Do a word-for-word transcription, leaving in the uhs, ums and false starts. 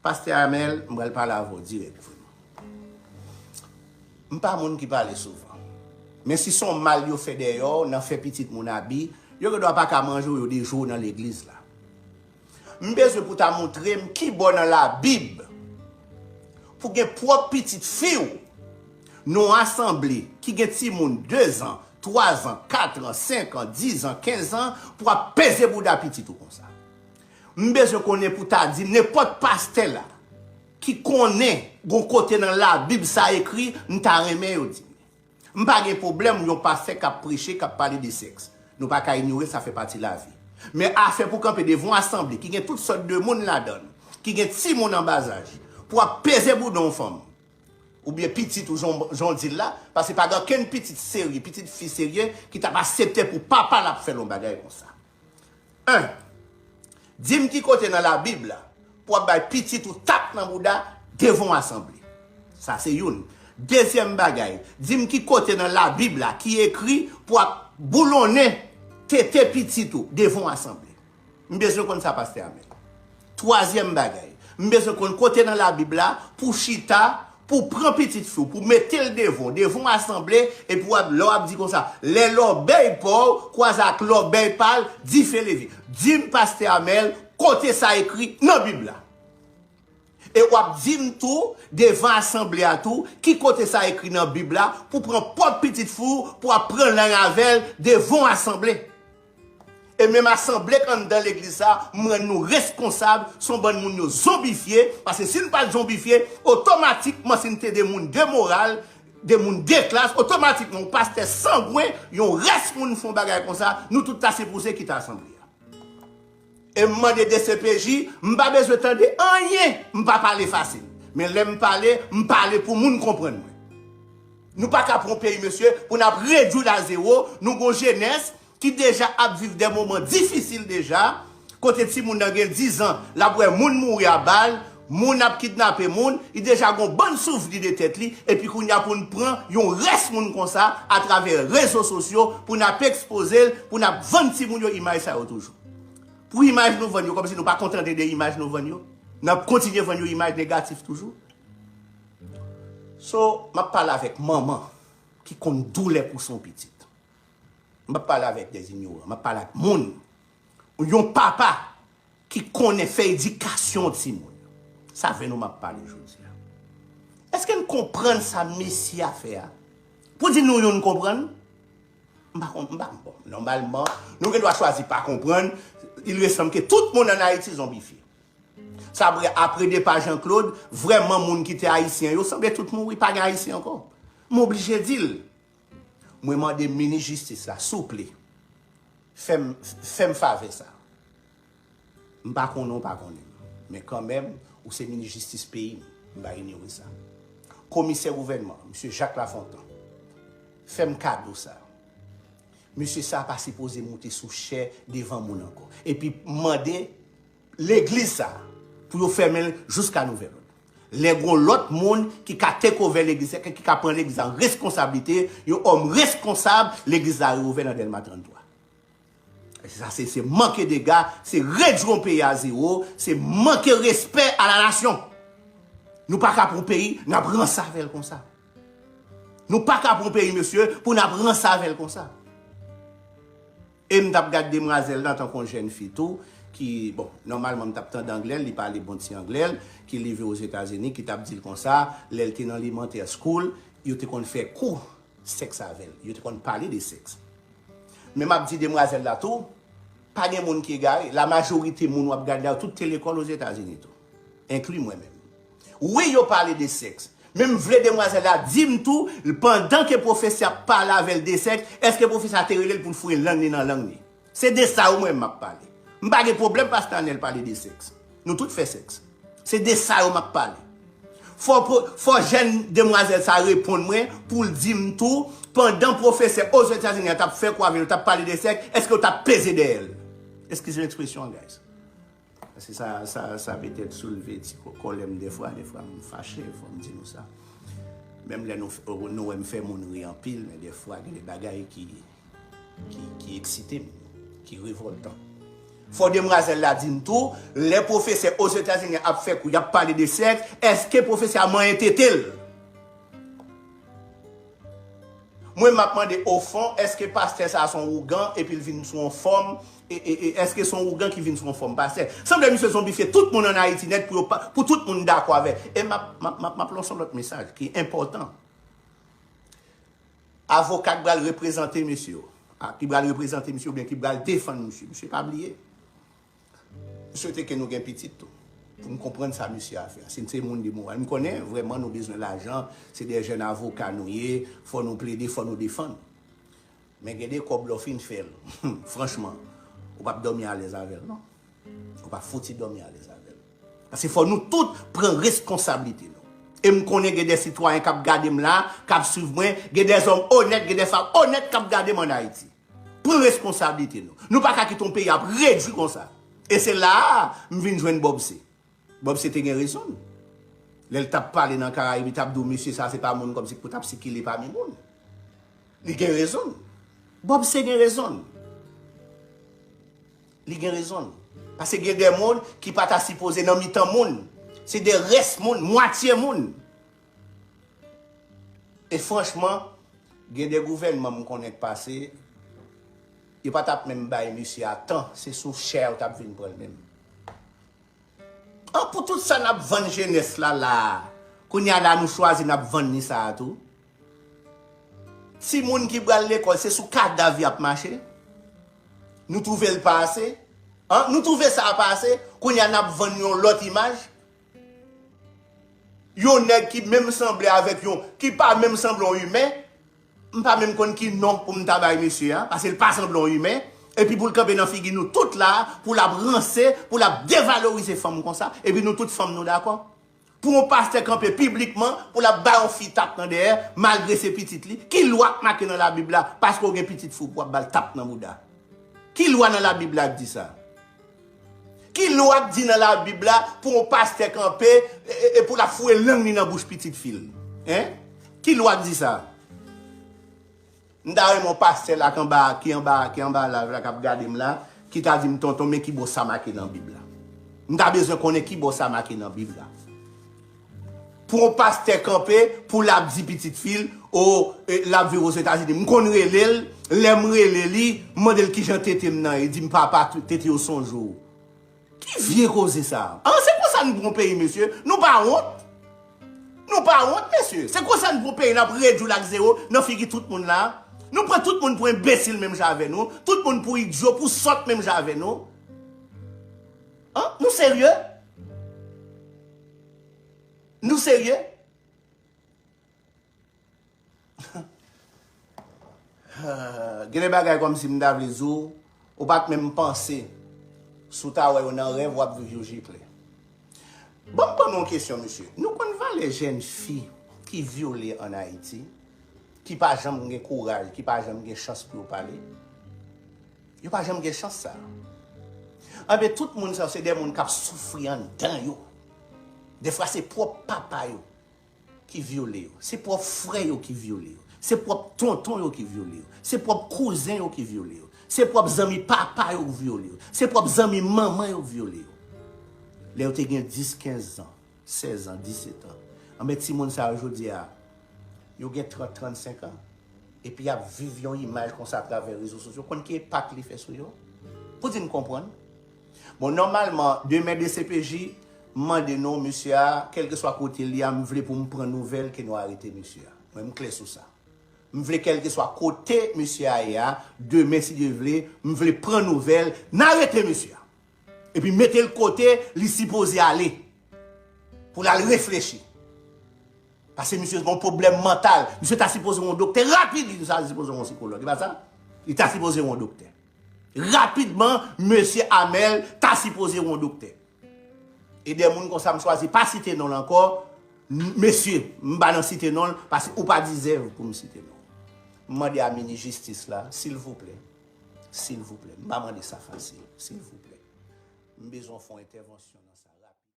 Pastè Amèl, m pral pale avè w dirèk, frè m. M pa moun ki pale souvan. Men si se yon mal yo fè dèyè w nan fè pitit moun abi, yo gendwa pa ka manje w, yo deje w nan legliz la. M bezwen pou w ta montre m kibò nan Labib pou gen pwòp pitit fi w nan yon asanble ki gen timoun dezan, twazan, katran, senkan, dizan, kenzan pou ap peze bouda pitit ou konsa. M bezwen konnen pou w ta di m nenpòt pastè la ki konnen gon kote nan Labib sa ekri, m ta renmen yo di m. M pa gen pwoblèm yon pastè k ap preche, k ap pale de sèks. Nou pa ka inyore, sa fè pati lavi. Men afè pou kanpe devan yon asanble ki gen tout sòt de moun ladan l, ki gen timoun an bazaj, pou ap peze bouda yon fanm, oubyen pitit ou jan, jan w di l la, paske pa gen okenn pitit serye, pitit fi serye ki t ap aksepte pou papa l ap fè l yon bagay konsa. En, di m ki kote nan Labib la pou w ap bay pitit ou tap nan bouda devan yon asanble. Sa se youn. Dezyèm bagay, di m ki kote nan Labib la ki ekri pou w ap boulonnen tete pitit ou devan yon asanble. M bezwen konn sa, pastè Amèl. Twazyèm bagay, m bezwen konn kote nan Labib la pou w chita, pou w pran pitit fi w, pou w mete l devan w, devan yon asanble, epi w ap, lè w ap di konsa, lè lòbèy pa w kwaze ak lòbèy pa l, dife leve. Di m, pastè Amèl, kote sa ekri nan Bib la? E w ap di m tou, devan asanble a tou, ki kote sa ekri nan Bib la pou w pran pwòp pitit fi w, pou w ap pran lang avè l devan yon asanble. E menm asanble k anndan legliz sa, m rann nou reskonsab, se yon bann moun yo zonbifye, paske si n pa t zonbifye, otomatikman si n te de moun de moral, de moun de klas, otomatikman yon pastè sangwen, yon rès moun fè yon bagay konsa, nou tout ta sipoze kite asanble a. E m mande D C P J, m pa bezwen tande anyen, m pa pale fasil. Men lè m pale, m pale pou moun konprann mwen. Nou pa ka pran yon peyi, mesye, pou n ap redwi l a zewo, nou gon jenès ki deja ap viv de moman difisil deja, kote timoun nan gen diz an, l ap wè moun mouri a bal, moun ap kidnape moun, li deja gon bann souvni de tèt li, epi kounye a pou n pran yon rès moun konsa atravè rezo sosyo pou n ap ekspoze l, pou n ap vann timoun yo imaj sa yo toujou. Pou imaj nou vann yo, kòmsi nou pa kontan de imaj nou vann yo, n ap kontinye vann yo imaj negatif toujou. So, m ap pale avèk manman ki konn doulè pou son pitit. M p ap pale avèk dèz inyoran. M ap pale ak moun. Yon papa ki konnen fè edikasyon timoun. Sa avè nou m ap pale jodi a. Èske n konprann sa mesye a fè a? Pou di nou youn konprann? M pa konn, m pa, bon, nòmalman, nou gen dwa chwazi pa konprann. Il ressanm ke tout moun ann Ayiti zonbifye. Sa vre, apre depa Jean Claude, vrèman moun ki te ayisyen yo sanble tout mouri, pa gen ayisyen ankò. M oblije di l. Mwen mande minis jistis la, souple, fè m, fè m favè sa. M pa konnen w pa konnen m. Men kanmenm, ou se minis jistis peyi m. M pa inyore sa. Komisè gouvènman, misye Jacques Lafontant, fè m kado sa. Mesye sa pa sipoze moute sou chè devan moun ankò. Epi m mande legliz sa pou yo fèmen l jiska nouvèl òd. Lè gon lòt moun ki ka take over legliz la, ki ka pran legliz la an reskonsablite, yon òm reskonsab, legliz la reouvè nan Dèlma tranntwa. E sa se, se manke dega, se redwi yon peyi a zewo, se manke respè a la nasyon. Nou pa ka pran yon peyi, n ap ranse avè l konsa. Nou pa ka pran yon peyi, mesye, pou n ap ranse avè l konsa. E m t ap gad demwazèl la antanke yon jèn fi tou, ki, bon, nòmalman m t ap tande anglè l, li pale bon ti anglè l, ki leve Ozetazini, ki t ap di l konsa, lè l te nan lemantè school, yo te konn fè kou sèks avè l. Yo te konn pale de sèks. Men m ap di demwazèl la tou, pa gen moun ki egare. Lamajorite moun w ap gade la yo, tout te lekòl Ozetazini tou. Enkli mwen menm. Wi, yo pale de sèks. Men m vle demwazèl la di m tou, pandan ke pwofesè ap pale avè l de sèks, èske pwofesè a te rele l pou l foure lang li nan lang li? Se de sa yo mwen m ap pale. M pa gen pwoblèm pastè Anèl pale de sèks. Nou tout fè sèks. Se de sa yo m ap pale. Fò, fò jèn demwazèl sa reponn mwen pou l di m tou, pandan pwofesè Ozetazini an t ap fè kou avè l, t ap pale de sèks, èske yo t ap peze dèyè l? Eskize m ekspresyon an, guys. Paske sa, sa, sa petèt soulve ti ko-, kòlè m dèfwa, dèfwa m fache, fò m di nou sa. Menm lè nou, nou wè m fè moun ri anpil, men dèfwa gen de bagay ki, ki, ki eksite m, ki revòltan. Fò demwazèl la di n tou, lè pwofesè Ozetazini ap fè kou, y ap pale de sèks, èske pwofesè a manyen tete l? Mwen, m ap mande, ofon, èske pastè sa a se yon ougan epi l vin sou yon fòm? E, e, e, èske se yon ougan ki vin sou yon fòm pastè? Sanble misye zonbifye tout moun ann Ayiti nèt pou yo pa, pou tout moun dakò avè l. E m ap, m ap, m ap, m ap lanse yon lòt mesaj ki enpòtan. Avoka ki pral reprezante mesye yo, a, ki pral reprezante misye oubyen ki pral defann misye, misye pa bliye. M swete ke nou gen pitit tou. Pou n konprann sa misye a fè a. Si n se moun de moral, m konnen vrèman nou bezwen lajan, se de jèn avoka nou ye, fò nou plede, fò nou defann. Men gen de kòb lè w fin fè l, franchman, ou p ap dòmi alèz avè l, non. Ou p ap fouti dòmi alèz avè l. Paske fò nou tout pran responsablite nou. E m konnen gen de sitwayen k ap gade m la, k ap swiv mwen, gen de zòm onèt, gen de fanm onèt k ap gade m ann Ayiti. Pran responsablite nou. Nou pa ka kite yon peyi ap redui konsa. E se la a m vin jwenn Bob C. Bob C te gen rezon l. Lè l t ap pale nan Karayib, li t ap di w, mesye sa a se pa moun kòmsi pou t ap sikile pami moun. Li gen rezon l. Bob C gen rezon l. Li gen rezon l. Paske gen de moun ki pa ta sipoze nan mitan moun. Se de rès moun, mwatye moun. E franchman, gen de gouvènman m konnen k pase, yo pa t ap menm bay misye a tan, se sou chè yo t ap vin pran l menm. An, pou tout sa n ap vann jenès la la a, kounye a la nou chwazi n ap vann li sa a tou. Timoun ki pral lekòl, se sou kadav y ap mache. Nou twouve l pa ase? An, nou twouve sa a pa ase? Kounye a n ap vann yon lòt imaj. Yon nèg ki menm sanble avèk yon, ki pa menm sanble yon imen, m pa menm konn ki non pou m ta bay mesye a, paske l pa sanble yon imen, epi pou l kanpe nan figi nou tout la, pou l ap ranse, pou l ap devalorize fanm konsa, epi nou tout fanm nou dakò. Pou yon pastè kanpe piblikman, pou l ap bay yon fi tap nan dèyè, malgre se pitit li, ki lwa k make nan Labib la, paske w gen pitit fi w pou w ap ba l tap nan bouda? Ki lwa nan Labib la k di sa? Ki lwa k di nan Labib la pou yon pastè kanpe e, e, e pou l ap foure lang li nan bouch pitit fi l? Hein? Ki lwa k di sa? M ta renmen yon pastè la k anba, ki anba, ki anba live la, k ap gade m la, ki ta di m, tonton, men ki bò sa make nan Bib la. M ta bezwen konnen ki bò sa make nan Bib la. Pou yon pastè kanpe, pou l ap di pitit fi l, o, e, l ap viv Ozetazini. M konn rele l, lè m rele li, m mande l kijan tete m nan ye, li di m, papa, tete yo sonje w. Ki vye koze sa? An, se konsa nou pran peyi, mesye. Nou pa wont? Nou pa wont, mesye? Se konsa nou pran peyi, n ap redui l ak zewo nan figi tout moun la. Nou pran tout moun pou enbesil menm jan avè nou. Tout moun pou idyo, pou sòt menm jan avè nou. An, nou serye? Nou serye? Gen de bagay kòmsi m ta vle di w, ou pa t menm panse. Si w ta wè yo nan rèv, w ap viv yo je klè. Ban m poze nou yon kesyon, mesye. Nou konn valè jèn fi ki vyole ann Ayiti, ki pa janm gen kouraj, ki pa janm gen chans pou yo pale? Yo pa janm gen chans sa. Anben, tout moun sa yo, se de moun k ap soufri anndan yo. Defwa, se pwòp papa yo ki vyole yo. Se pwòp frè yo ki vyole yo. Se pwòp tonton yo ki vyole yo. Se pwòp kouzen yo ki vyole yo. Se pwòp zanmi papa yo ki vyole yo. Se pwòp zanmi manman yo ki vyole yo. Lè yo te gen dis, kenz an, sèz an, disèt an. Anben, timoun sa yo jodi a, yo gen trant, trannsenk an. Epi y ap viv yon imaj konsa atravè rezo sosyo. Konn ki enpak li fè sou yo? Pou di n konprann. Bon, nòmalman, demen D C P J mande nou, mesye a, kèlkeswa kote l ye a, m vle pou m pran nouvèl ke nou arete mesye a. Mwen, m klè sou sa. M vle kèlkeswa kote mesye a ye a, demen, si Dye vle, m vle pran nouvèl, n arete mesye a. Epi mete l kote li sipoze ale. Pou l al reflechi. Paske misye gen yon pwoblèm mantal. Misye ta sipoze yon doktè rapid, li ta sipoze yon sikològ. E pa sa? Li ta sipoze yon doktè. Rapidman, mesye Amèl ta sipoze yon doktè. E de moun konsa, m chwazi pa site non l ankò. M-, mesye, m pa nan site non l, paske ou pa dizèv pou m site non l. M mande a minis jistis la, silvouplè, silvouplè, m pa mande sa fasil, silvouplè. M bezwen fè yon entèvansyon.